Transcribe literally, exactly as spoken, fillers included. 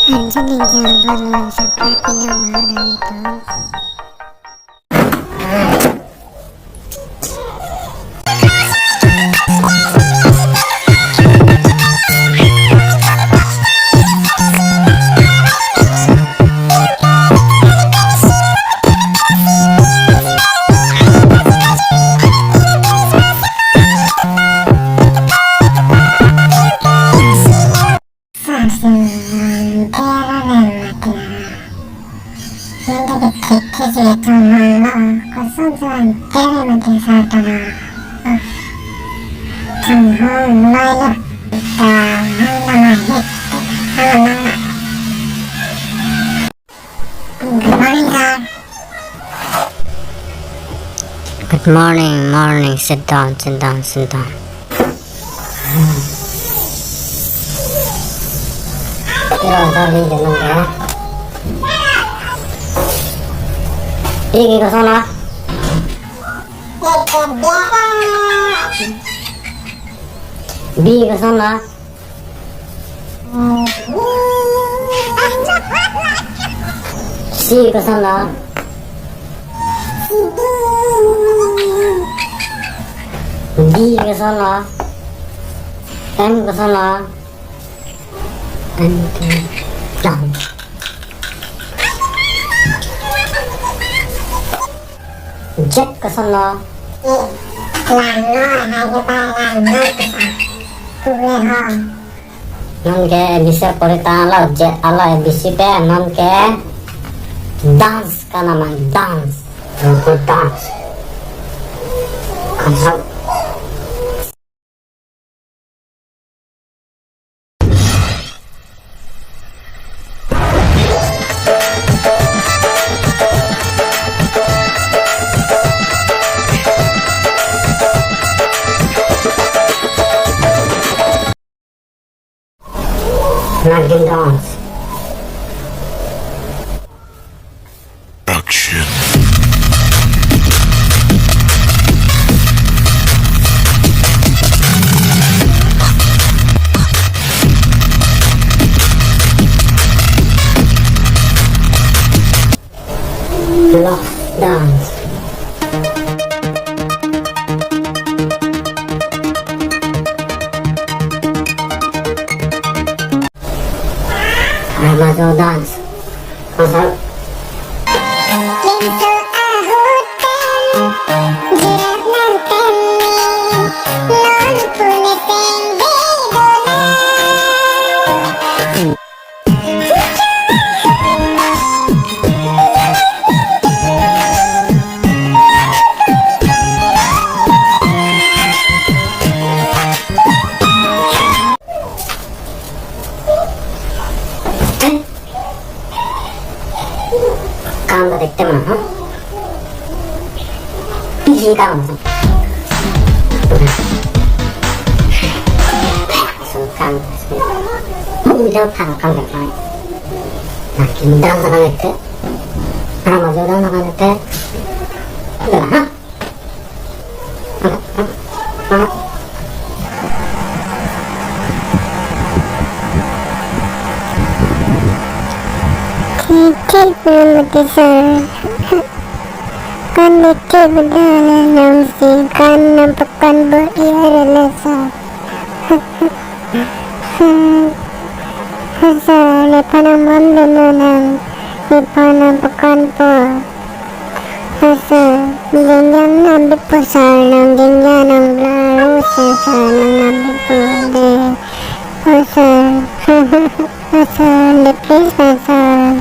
Anjali jambal yang seperti yang mana itu? Good morning, sir. Good morning, morning. Sit down, sit down, sit down. Kilo, sorry, jangan ya. Ini ke sana. B ke sana. C ke sana. D ke sana. M ke sana. M ke down. Z ke sana. Langno, hai ke ba langno ke sa. Kue ho. Non ke A B C pori tanglo, Z alo A B C pen, non ke dance kana mang, dance. Rongpo dance. Kansam. Nagin dance. Action. Love dance. Ramajo dance. Masal. Kam ta dekte ma, ha? P G kam. So kam. Mu udah phang kam dekte. Nah, kim dang sa kam dekte. Ramajo dang sa kam dekte. Udah, ha? Kethek pun mati sir. Kan neke bedala namsi kan nampak kan bo iya rela sir. Sir, nephan nang bom dolo nang, nephan nang pakan po. Sir, jengjan nang bipo sir, nang jengjan nang blaru sir, sir, nang nang bipo de. Oh sir, oh sir, de please na sir.